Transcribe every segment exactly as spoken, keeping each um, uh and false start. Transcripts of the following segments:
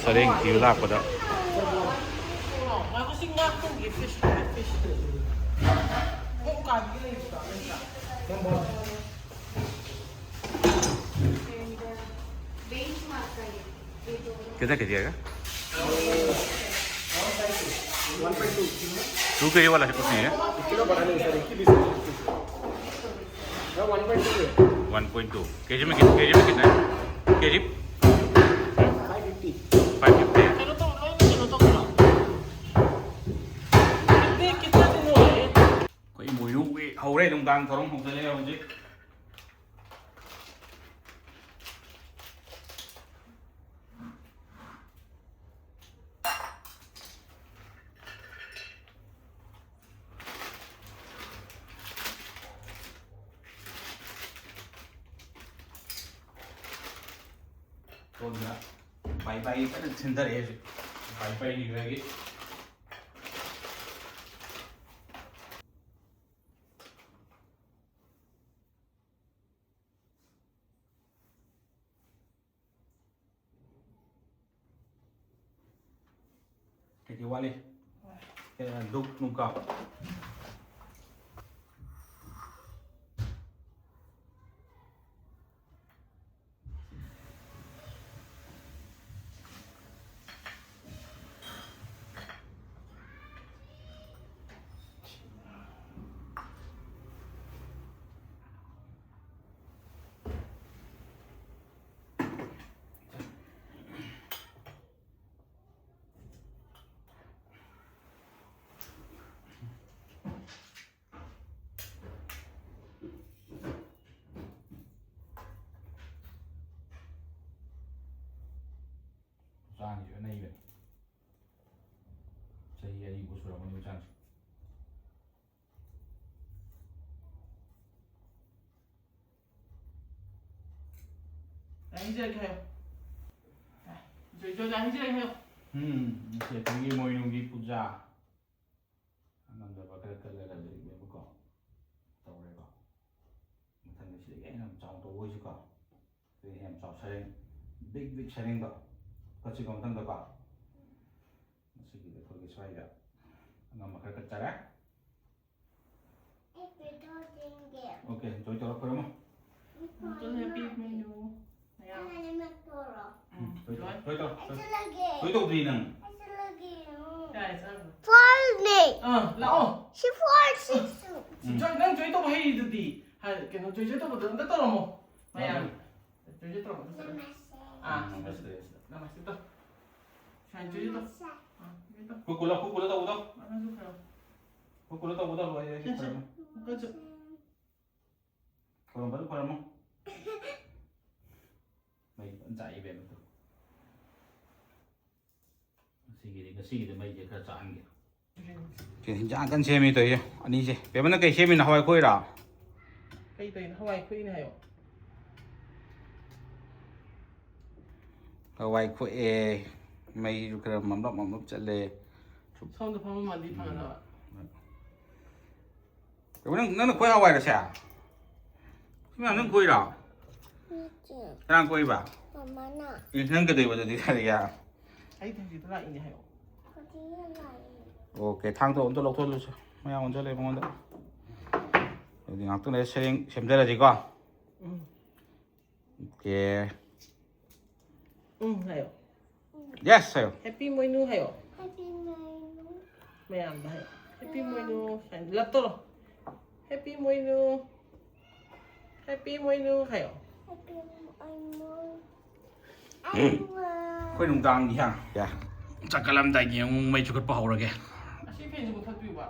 ꯁꯔꯦꯡ ꯊꯤꯕ ꯂꯥꯛꯄꯗ꯫ कितना केजी आएगा? टू केजी वाला है, कुछ नहीं है। किलो बड़ा नहीं सर, एक ही पीस है। वन पॉइंट टू है। वन पॉइंट टू केजी में कित-, केजी में कितना है? केजी? फाइव फिफ्टी है। ꯑꯩꯈꯣꯏ ꯏꯃꯣꯏꯅꯨꯒꯤ ꯍꯧꯔꯦ, ꯅꯨꯡꯗꯥꯡ ꯊꯧꯔꯝ ꯍꯧꯖꯤꯜꯂꯛꯑꯦ ꯍꯧꯖꯤꯛ꯫ ꯁꯣꯝꯗ ꯕꯥꯏ ꯕꯥꯏ ꯀꯟꯅ ꯊꯤꯟꯊꯔꯛꯑꯦ ꯍꯧꯖꯤꯛ꯫ ꯕꯥꯏ ꯕꯥꯏ ꯅꯤꯈ꯭ꯔꯒꯤ꯫ ꯀꯩꯀꯩ ꯋꯥꯠꯂꯤ? ꯑꯦ, ꯙꯨꯞ ꯅꯨꯡ ꯀꯥꯞ꯫ ꯍꯛꯆꯥꯡꯁꯤꯁꯨ ꯑꯅꯩꯕꯅꯤ꯫ ꯆꯍꯤ ꯑꯅꯤꯕꯨ ꯁꯨꯔꯝꯃꯅꯤ ꯍꯛꯆꯥꯡꯁꯦ꯫ ꯍꯥꯏꯖꯔꯒꯦ ꯍꯥꯏꯌꯣ꯫ ꯖꯣꯏ, ꯖꯣꯏ, ꯍꯥꯏꯖꯔꯒꯦ ꯍꯥꯏꯌꯣ꯫ ꯎꯝ, ꯉꯁꯤ ꯑꯩꯈꯣꯏꯒꯤ ꯏꯃꯣꯏꯅꯨꯒꯤ ꯄꯨꯖꯥ꯫ ꯉꯝꯖꯕ ꯈꯔ ꯀꯜꯂꯒ ꯂꯩꯔꯦꯕꯀꯣ꯫ ꯇꯧꯔꯦꯀꯣ꯫ ꯃꯊꯪꯗ ꯁꯤꯗꯒꯤ ꯍꯦꯟꯅ ꯌꯥꯝ ꯆꯥꯎꯅ ꯇꯧꯕ ꯑꯣꯏꯁꯤꯀꯣ꯫ ꯁꯤꯗꯒꯤ ꯍꯦꯟꯅ ꯌꯥꯝ ꯆꯥꯎ ꯁꯔꯦꯡ, ꯕꯤꯛ ꯕꯤꯛ ꯁꯔꯦꯡꯗꯣ꯫ ꯐꯠꯁꯤꯀꯣ ꯃꯊꯪꯗꯀꯣ꯫ ꯉꯁꯤꯒꯤꯗꯤ ꯑꯩꯈꯣꯏꯒꯤ ꯁ꯭ꯋꯥꯏꯗ ꯑꯉꯝꯕ ꯈꯔ ꯀꯠꯆꯔꯦ꯫ ꯑꯣꯀꯦ, ꯖꯣꯏ ꯇꯧꯔꯣ, ꯈꯣꯏꯔꯝꯃꯣ꯫ ꯃꯌꯥꯝ꯫ ꯎꯝ, ꯖꯣꯏ ꯇꯧꯔꯣ, ꯖꯣꯏ ꯇꯧꯔꯣ, ꯖꯣꯏ ꯇꯧꯔꯣ꯫ ꯖꯣꯏ ꯇꯧꯗ꯭ꯔꯤ ꯅꯪ꯫ ꯀꯥꯏ ꯆꯠꯈ꯭ꯔꯦ? ꯐꯣꯜꯅꯦ꯫ ꯑꯥ, ꯂꯥꯛꯑꯣ꯫ ꯁꯤ ꯐꯣꯜ, ꯁꯤꯁꯨ꯫ ꯎꯝ꯫ ꯖꯣꯏ, ꯅꯪ ꯖꯣꯏ ꯇꯧꯕ ꯍꯩꯔꯤꯗꯨꯗꯤ꯫ ꯍꯥꯏ, ꯀꯩꯅꯣ, ꯖꯣꯏ, ꯖꯣꯏ ꯇꯧꯕꯗꯣ ꯑꯝꯇ ꯇꯧꯔꯝꯃꯣ꯫ ꯃꯌꯥꯝ꯫ ꯎꯝ꯫ ꯖꯣꯏ, ꯖꯣꯏ ꯇꯧꯔꯝꯃꯣ, ꯑꯝꯇ ꯆꯠꯂꯣ꯫ ꯅꯃꯁꯇꯦ꯫ ꯑꯥ, ꯎꯝ, ꯅꯃꯁꯇꯦ꯫ ꯅꯃꯁꯇꯦ ꯇꯧ꯫ ꯁꯨꯃꯥꯏꯅ ꯖꯣꯏ, ꯖꯣꯏ ꯇꯧ꯫ ꯑꯥ, ꯖꯣꯏ ꯇꯧ꯫ ꯈꯨ ꯀꯨꯂꯣ, ꯈꯨ ꯀꯨꯂꯣ ꯇꯧꯕꯗꯣ꯫ ꯑꯥ, ꯅꯪꯁꯨ ꯈꯔ꯫ ꯈꯨ ꯀꯨꯂꯣ ꯇꯧꯕꯗꯣ, ꯍꯣꯏ, ꯍꯣꯏ, ꯁꯦ, ꯁꯦ꯫ ꯈꯨꯔꯨꯝꯃꯣ꯫ ꯑꯃꯨꯛꯀꯁꯨ꯫ ꯈꯨꯔꯨꯝꯕꯗꯣ ꯈꯨꯔꯨꯝꯃꯣ꯫ ꯃꯩ ꯐꯖꯅ ꯆꯥꯛꯏ ꯏꯕꯦꯝꯃ ꯇꯨ꯫ ꯉꯁꯤꯒꯤꯗꯤ, ꯉꯁꯤꯒꯤꯗꯤ ꯃꯩꯁꯦ ꯈꯔ ꯆꯥꯍꯟꯒꯦ꯫ ꯁꯤ ꯍꯤꯟꯖꯥꯡ ꯀꯟꯅ ꯁꯦꯝꯃꯤ ꯇꯧꯔꯤꯁꯦ, ꯑꯅꯤꯁꯦ꯫ ꯕꯦꯝꯃꯅ ꯀꯩ ꯁꯦꯝꯃꯤꯅꯣ? ꯍꯋꯥꯏ ꯈꯣꯛꯏꯔꯣ? ꯀꯩ ꯇꯧꯔꯤꯅꯣ? ꯍꯋꯥꯏ ꯈꯣꯛꯏꯅꯦ ꯍꯥꯏꯌꯣ꯫ ꯍꯋꯥꯏ ꯈꯣꯛꯑꯦ, ꯃꯩꯁꯨ ꯈꯔ ꯃꯝꯂꯞ ꯃꯝꯂꯞ ꯆꯠꯂꯦ꯫ ꯁꯣꯝꯗ ꯐꯝꯃꯝꯃꯗꯤ ꯎꯝ꯫ ꯐꯒꯗꯕ꯫ ꯀꯩꯅꯣ, ꯅꯪ, ꯅꯪꯅ ꯈꯣꯏ ꯍꯋꯥꯏꯔꯁꯦ? ꯁꯤ ꯃꯌꯥꯝ ꯅꯪ ꯈꯣꯏꯔꯣ? ꯅꯠꯇꯦ꯫ ꯀꯅꯥ ꯈꯣꯏꯕ? ꯃꯃꯥꯅ꯫ ꯑꯦ, ꯅꯪ ꯀꯩꯗꯧꯕ ꯑꯗꯨꯗꯤ ꯀꯔꯤꯒꯤ? ꯑꯩ ꯍꯧꯖꯤꯛꯇ ꯂꯥꯛꯏꯅꯦ ꯍꯥꯏꯌꯣ꯫ ꯍꯧꯖꯤꯛꯇ ꯂꯥꯛꯏꯅꯦ꯫ ꯑꯣꯀꯦ, ꯊꯥꯡꯗꯣ ꯑꯝꯇ ꯂꯧꯊꯣꯛꯍꯜꯂꯨꯁꯦ꯫ ꯃꯌꯥꯝ ꯑꯣꯟꯁꯤꯜꯂꯦ ꯃꯉꯣꯟꯗ꯫ ꯑꯗꯨꯗꯤ ꯉꯥꯛꯇꯪ ꯂꯩꯔ ꯁꯔꯦꯡ ꯁꯦꯝꯖꯔꯁꯤꯀꯣ꯫ ꯎꯝ꯫ ꯑꯣꯀꯦ꯫ ꯎꯝ ꯍꯥꯏꯌꯣ꯫ ꯌꯦꯁ ꯍꯥꯏꯌꯣ꯫ ꯍꯦꯄꯤ ꯃꯣꯏꯅꯨ ꯍꯥꯏꯌꯣ꯫ ꯍꯦꯄꯤ ꯃꯣꯏꯅꯨ꯫ ꯃꯌꯥꯝꯗ ꯍꯥꯏꯌꯣ꯫ ꯍꯦꯄꯤ ꯃꯣꯏꯅꯨ ꯍꯥꯏꯅ ꯂꯞ ꯇꯧꯔꯣ꯫ ꯍꯦꯄꯤ ꯃꯣꯏꯅꯨ꯫ ꯍꯦꯄꯤ ꯃꯣꯏꯅꯨ ꯍꯥꯏꯌꯣ꯫ ꯍꯦꯄꯤ ꯃꯣꯏꯅꯨ꯫ ꯑꯩꯈꯣꯏ ꯅꯨꯡꯗꯥꯡꯒꯤ ꯍꯥ? ꯌꯥ꯫ ꯆꯥꯛ ꯀꯠꯂꯝꯗꯥꯏꯒꯤ ꯑꯃꯨꯛ ꯃꯩ ꯆꯨꯈꯠꯄ ꯍꯧꯔꯒꯦ꯫ ꯑꯁꯤ ꯐꯦꯟꯁꯤ ꯃꯨꯊꯠꯄꯤꯌꯨꯕ꯫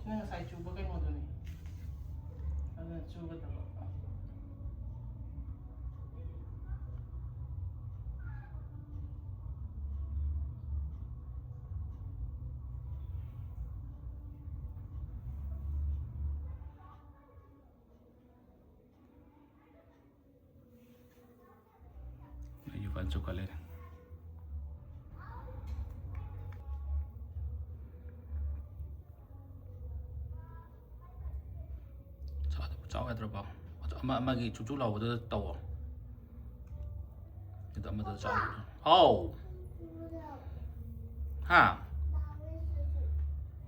ꯁꯤꯅ ꯉꯁꯥꯏ ꯆꯨꯕ ꯀꯩꯅꯣꯗꯨꯅꯤ꯫ ꯑꯗꯨꯅ ꯆꯨꯒꯗꯕ꯫ ꯐꯖꯅ ꯆꯨꯈꯠꯂꯦ꯫ ꯆꯥꯎ-, ꯆꯥꯎ ꯌꯥꯗ꯭ꯔꯕꯣ? ꯑꯃ, ꯑꯃꯒꯤ ꯆꯨꯆꯨ ꯂꯥꯎꯕꯗꯨꯗ ꯇꯧꯋꯣ꯫ ꯑꯗꯨ ꯑꯃꯗꯨꯗ ꯆꯥꯎ꯫ ꯍꯥꯎ꯫ ꯍꯥ?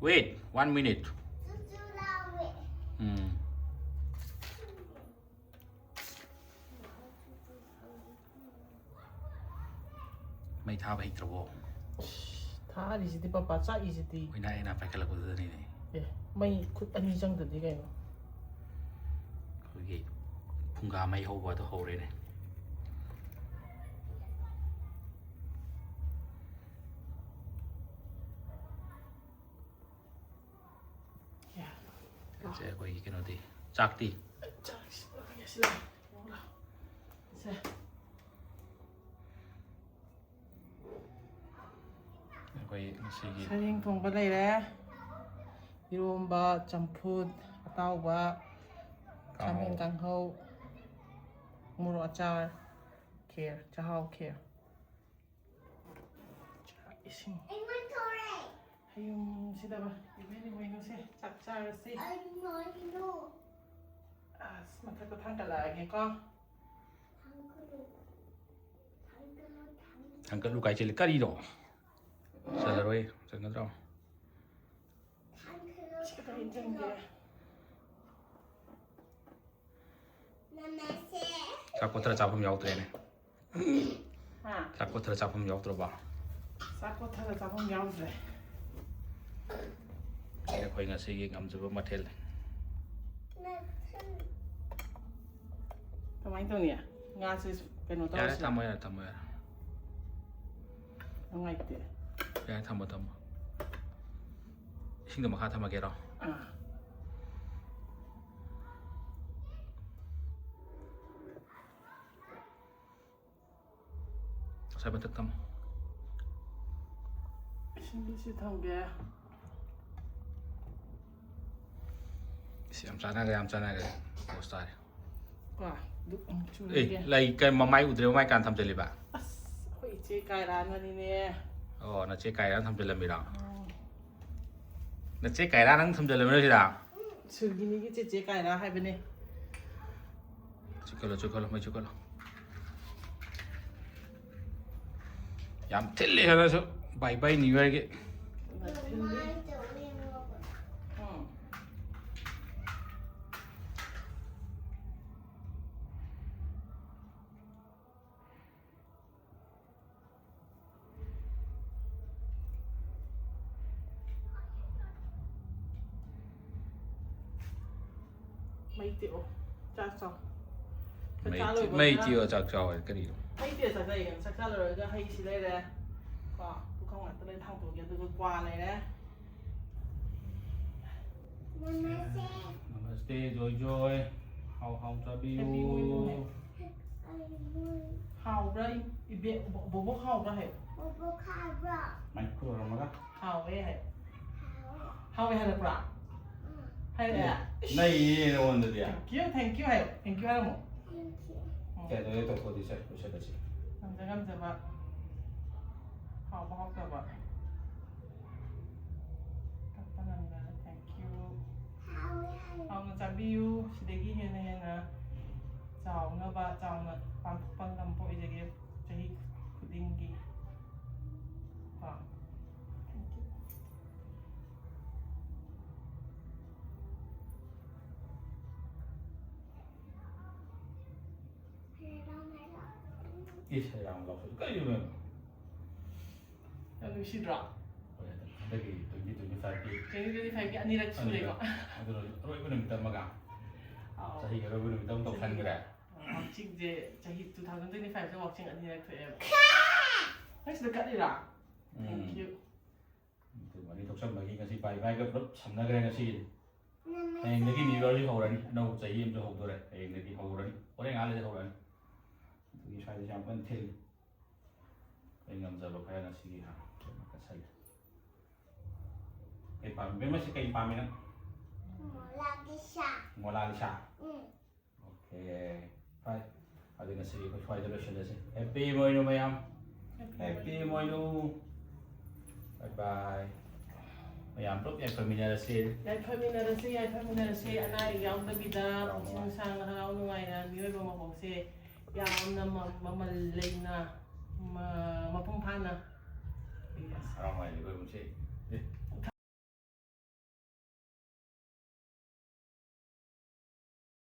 Wait, one minute. ꯎꯝ꯫ ꯃꯩ ꯊꯥꯕ ꯍꯩꯇ꯭ꯔꯕꯣ? ꯊꯥꯔꯤꯁꯤꯗꯤ ꯄꯄꯥ, ꯆꯥꯛꯏꯁꯤꯗꯤ꯫ ꯑꯩꯈꯣꯏꯅ ꯑꯩꯅ ꯄꯥꯏꯈꯠꯂꯛꯄꯗꯨꯗꯅꯤꯅꯦ꯫ ꯑꯦ, ꯃꯩ ꯈꯨꯠ ꯑꯅꯤ ꯆꯪꯗꯗꯤ ꯀꯩꯅꯣ? ꯑꯩꯈꯣꯏꯒꯤ ꯐꯨꯡꯒꯥ ꯃꯩ ꯍꯧꯕ ꯑꯗꯨ ꯍꯧꯔꯦꯅꯦ꯫ ꯌꯥ꯫ ꯁꯦ, ꯑꯩꯈꯣꯏꯒꯤ ꯀꯩꯅꯣꯗꯤ, ꯆꯥꯛꯇꯤ? ꯆꯥꯛꯁꯤ ꯂꯣꯏꯔꯦ, ꯁꯤ ꯂꯥꯎ꯫ ꯁꯦ꯫ ꯑꯩꯈꯣꯏ ꯉꯁꯤꯒꯤ ꯁꯔꯦꯡ ꯊꯣꯡꯕ ꯂꯩꯔꯦ, ꯏꯔꯣꯝꯕ, ꯆꯝꯐꯨꯠ, ꯑꯇꯥꯎꯕ, ꯀꯥꯡꯍꯧ꯫ ꯈꯥꯃꯦꯟ ꯀꯥꯡꯍꯧ, ꯃꯣꯔꯣꯛ ꯑꯆꯥꯔ, ꯈꯦꯔ, ꯆꯥꯛꯍꯥꯎ ꯈꯦꯔ꯫ ꯆꯥꯛ ꯏꯁꯤꯡ꯫ ꯍꯌꯨꯝꯁꯤꯗꯕ ꯏꯃꯣꯏꯅꯨ ꯏꯃꯣꯏꯅꯨꯁꯦ ꯆꯥꯛ ꯆꯥꯔꯁꯤ꯫ ꯑꯁ, ꯃꯊꯛꯇ ꯊꯥꯡꯒꯠꯂꯛꯑꯒꯦꯀꯣ꯫ ꯊꯥꯡꯒꯠꯂꯨ ꯀꯥꯏ ꯆꯦꯜꯂꯤ? ꯀꯔꯤꯅꯣ? ꯆꯜꯂꯔꯣꯏ꯫ ꯆꯟꯒꯗ꯭ꯔꯣ? ꯁꯤ ꯈꯛꯇ ꯏꯟꯁꯤꯟꯒꯦ꯫ ꯆꯥꯛ ꯀꯣꯠꯊꯔ ꯆꯥꯐꯝ ꯌꯥꯎꯗ꯭ꯔꯦꯅꯦ꯫ ꯍꯥ? ꯆꯥꯛ ꯀꯣꯠꯊꯔ ꯆꯥꯐꯝ ꯌꯥꯎꯗ꯭ꯔꯕꯣ? ꯆꯥꯛ ꯀꯣꯠꯊꯔ ꯆꯥꯐꯝ ꯌꯥꯎꯗ꯭ꯔꯦ꯫ ꯁꯤ ꯑꯩꯈꯣꯏ ꯉꯁꯤꯒꯤ ꯉꯝꯖꯕ ꯃꯊꯦꯜꯅꯤ꯫ ꯀꯃꯥꯏꯅ ꯇꯧꯅꯤ? ꯉꯥꯁꯦ ꯀꯩꯅꯣ ꯌꯥꯔꯦ, ꯇꯧꯔꯁꯤꯔꯥ? ꯊꯝꯃꯣ, ꯌꯥꯔꯦ, ꯊꯝꯃꯣ, ꯌꯥꯔꯦ꯫ ꯅꯨꯡꯉꯥꯏꯇꯦ꯫ ꯌꯥꯔꯦ, ꯊꯝꯃꯣ, ꯊꯝꯃꯣ꯫ ꯏꯁꯤꯡꯗꯣ ꯃꯈꯥ ꯊꯝꯃꯒꯦꯔꯣ? ꯑꯥ꯫ ꯉꯁꯥꯏ ꯃꯊꯛ ꯊꯝꯃꯣ꯫ ꯏꯁꯤꯡꯗꯨꯁꯨ ꯊꯝꯒꯦ꯫ ꯏꯁ, ꯌꯥꯝ ꯆꯥꯟꯅꯈ꯭ꯔꯦ, ꯌꯥꯝ ꯆꯥꯟꯅꯈ꯭ꯔꯦ꯫ ꯄꯣꯁ ꯇꯥꯔꯦ꯫ ꯀꯣ, ꯗꯨꯛ ꯑꯃꯨꯛ ꯑꯦ, ꯆꯨꯔꯒꯦ꯫ ꯂꯩ, ꯀꯩ, ꯃꯃꯥꯏ ꯎꯗ꯭ꯔꯦ, ꯃꯃꯥꯏ ꯀꯥꯟ ꯊꯝꯖꯜꯂꯤꯕ? ꯑꯁ, ꯆꯦ ꯀꯥꯏꯔꯥꯅꯅꯤꯅꯦ꯫ ꯑꯣ, ꯅꯆꯦ ꯀꯥꯏꯔꯥꯅ ꯊꯝꯖꯤꯜꯂꯝꯃꯤꯔꯣ? ꯅꯆꯦ ꯀꯥꯏꯔꯥ ꯅꯪ ꯊꯝꯖꯤꯜꯂꯝꯃꯤꯔꯣ ꯁꯤꯗ? ꯁꯨꯔꯒꯤꯅꯤꯒꯤ ꯆꯦꯆꯦ ꯀꯥꯏꯔꯥ ꯍꯥꯏꯕꯅꯦ꯫ ꯆꯨꯈꯠꯂꯣ, ꯆꯨꯈꯠꯂꯣ, ꯃꯩ ꯆꯨꯈꯠꯂꯣ꯫ ꯌꯥꯝ ꯊꯤꯜꯂꯤ ꯍꯟꯗꯛꯁꯨ꯫ Bye bye New Yearꯒꯤ꯫ ꯎꯝ꯫ ꯃꯩ ꯇꯦꯛꯑꯣ꯫ ꯆꯥꯛ ꯆꯥꯎ꯫ ꯆꯥꯛ ꯃꯩ ꯆꯥ ꯇꯦ- ꯂꯣꯏꯕꯒ ꯃꯩ ꯇꯦꯛꯑꯣ ꯆꯥꯛ ꯆꯥꯎ ꯍꯥꯏ ꯀꯔꯤꯅꯣ? ꯃꯩ ꯇꯦꯛꯑ ꯆꯥꯛ ꯆꯥꯏ ꯀꯩꯅꯣ? ꯆꯥꯛ ꯆꯥ ꯂꯣꯏꯔꯒ ꯍꯩ ꯁꯤ ꯂꯩꯔꯦ꯫ ꯀꯣ ꯄꯨꯈꯝ ꯉꯥꯛꯇ ꯂꯣꯏ ꯊꯥꯡꯗꯣꯛꯑꯒꯦ꯫ ꯑꯗꯨꯒ ꯀ꯭ꯋꯥ ꯂꯩꯔꯦ꯫ ꯅꯃꯁꯇꯦ꯫ ꯅꯃꯁꯇꯦ ꯖꯣꯏ ꯖꯣꯏ꯫ ꯍꯥꯎ ꯍꯥꯎ ꯆꯥꯕꯤꯌꯨ꯫ Happy New Year꯫ ꯍꯥꯎꯕ꯭ꯔꯥ ꯏꯕꯦ-, ꯕꯣꯕꯣꯛ ꯍꯥꯎꯕ꯭ꯔꯥ ꯍꯥꯏꯌꯣ꯫ ꯕꯣꯕꯣꯛ ꯍꯥꯏꯕ꯭ꯔꯣ? ꯃꯥꯏꯛ ꯄꯨꯔꯝꯃꯒ꯫ ꯍꯥꯎꯋꯦ ꯍꯥꯏꯌꯣ꯫ ꯍꯥꯎꯋꯦ꯫ ꯍꯥꯎꯋꯦ ꯍꯥꯏꯔꯛꯄ꯭ꯔꯥ? ꯎꯝ꯫ ꯍꯥꯏꯔꯛꯑꯦ? ꯅꯩꯌꯦ ꯅꯉꯣꯟꯗꯗꯤ꯫ Thank you, thank you ꯍꯥꯏꯌꯣ꯫ Thank you ꯍꯥꯏꯔꯝꯃꯣ꯫ Thank you꯫ ꯎꯝ꯫ ꯀꯩꯅꯣ ꯇꯧꯊꯣꯛꯑꯗꯤ ꯁꯦ, ꯂꯣꯏꯁꯤꯜꯂꯁꯤ꯫ ꯉꯝꯖ ꯉꯝꯖꯕ꯫ ꯍꯥꯎꯕ ꯍꯥꯎꯇꯕ꯫ ꯀꯛꯄ ꯅꯪꯗꯅ thank you꯫ ꯍꯥꯎꯋꯦ ꯍꯥꯏꯌꯣ꯫ ꯍꯥꯎꯅ ꯆꯥꯕꯤꯌꯨ꯫ ꯁꯤꯗꯒꯤ ꯍꯦꯟꯅ ꯍꯦꯟꯅ ꯆꯥꯎꯅꯕ, ꯆꯥꯎꯅ ꯄꯥꯡꯊꯣꯛꯄ ꯉꯝꯕ ꯑꯣꯏꯖꯒꯦ ꯆꯍꯤ ꯈꯨꯗꯤꯡꯒꯤ꯫ ꯀꯣ? Thank you꯫ ꯏꯁ, ꯌꯥꯝ ꯂꯥꯎꯁꯜꯂꯨ꯫ ꯀꯩꯅꯣ ꯃꯦꯝ? ꯌꯥꯝ ꯅꯨꯡꯁꯤꯗ꯭ꯔꯣ? ꯍꯣꯏ, ꯍꯟꯗꯛ-, ꯍꯟꯗꯛꯀꯤ twenty twenty fiveꯀꯤ twenty twenty fiveꯀꯤ ꯑꯅꯤꯔꯛ ꯁꯨꯔꯦꯀꯣ꯫ ꯑꯅꯤꯔꯛ꯫ ꯑꯗꯨꯅ ꯑꯔꯣꯏꯕ ꯅꯨꯃꯤꯠꯇ ꯑꯃꯒ꯫ ꯑꯥꯎ꯫ ꯆꯍꯤꯒꯤ ꯑꯔꯣꯏꯕ ꯅꯨꯃꯤꯠꯇ ꯑꯃ ꯇꯧꯁꯟꯈ꯭ꯔꯦ꯫ ꯋꯥꯛꯆꯤꯡꯁꯦ ꯆꯍꯤ two thousand twenty fiveꯇ ꯋꯥꯛꯆꯤꯡ ꯑꯅꯤꯔꯛ ꯊꯣꯛꯑꯦꯕ꯫ ꯅꯪ ꯁꯤꯗ ꯀꯠꯂꯤꯔꯥ? ꯎꯝ꯫ Thank you꯫ ꯑꯗꯨ ꯃꯔꯤ ꯊꯣꯛꯆꯟꯕꯒꯤ ꯉꯁꯤ bye byeꯒ ꯄꯨꯂꯞ ꯁꯝꯅꯈ꯭ꯔꯦ ꯉꯁꯤꯒꯤꯗꯤ꯫ ꯍꯌꯦꯡꯗꯒꯤ New Yearꯁꯤ ꯍꯧꯔꯅꯤ꯫ ꯑꯅꯧꯕ ꯆꯍꯤ ꯑꯃꯁꯨ ꯍꯧꯗꯣꯔꯦ꯫ ꯍꯌꯦꯡꯗꯒꯤ ꯍꯧꯔꯅꯤ꯫ ꯍꯣꯔꯦꯟ ꯉꯥꯏꯍꯥꯛ ꯂꯩꯔ ꯍꯧꯔꯅꯤ꯫ ꯑꯗꯨꯒꯤ ꯁ꯭ꯋꯥꯏꯗꯁꯨ ꯌꯥꯝ ꯀꯟꯅ ꯊꯤꯜꯂꯤ꯫ ꯑꯩ ꯉꯝꯖꯕ ꯈꯔ ꯉꯁꯤꯒꯤ ꯍꯥ, ꯀꯩꯅꯣ ꯀꯠꯁꯜꯂꯦ꯫ ꯀꯩ ꯄꯥꯝꯃꯤ? ꯕꯦꯝꯃ ꯁꯤ ꯀꯩ ꯄꯥꯝꯃꯤ ꯅꯪ? ꯃꯣꯅꯥꯂꯤꯁꯥ꯫ ꯃꯣꯅꯥꯂꯤꯁꯥ? ꯎꯝ꯫ Okay, fine. ꯑꯗꯨ ꯉꯁꯤꯒꯤ ꯑꯩꯈꯣꯏ ꯁ꯭ꯋꯥꯏꯗ ꯂꯣꯏꯁꯤꯜꯂꯁꯤ꯫ Happy ꯑꯣꯏꯅ ꯃꯌꯥꯝ꯫ Happy ꯃꯣꯏꯅꯨ꯫ Bye bye꯫ ꯃꯌꯥꯝ ꯄꯨꯂꯞ ꯌꯥꯏꯐꯃꯤꯟꯅꯔꯁꯤ꯫ ꯌꯥꯏꯐꯃꯤꯟꯅꯔꯁꯤ, ꯌꯥꯏꯐꯃꯤꯟꯅꯔꯁꯤ, ꯑꯅꯥ ꯑꯌꯦꯛ ꯌꯥꯎꯗꯕꯤꯗ, ꯄꯨꯟꯁꯤ ꯅꯨꯡꯁꯥꯡꯅ ꯍꯔꯥꯎ ꯅꯨꯡꯉꯥꯏꯅ ꯃꯤꯑꯣꯏꯕ ꯃꯄꯣꯛꯁꯦ ꯌꯥꯝꯅ ꯃ- ꯃꯃꯜ ꯂꯩꯅ, ꯃ- ꯃꯄꯨꯡ ꯐꯥꯅ꯫ ꯍꯔꯥꯎ ꯅꯨꯡꯉꯥꯏ ꯂꯩꯕ ꯄꯨꯟꯁꯤ꯫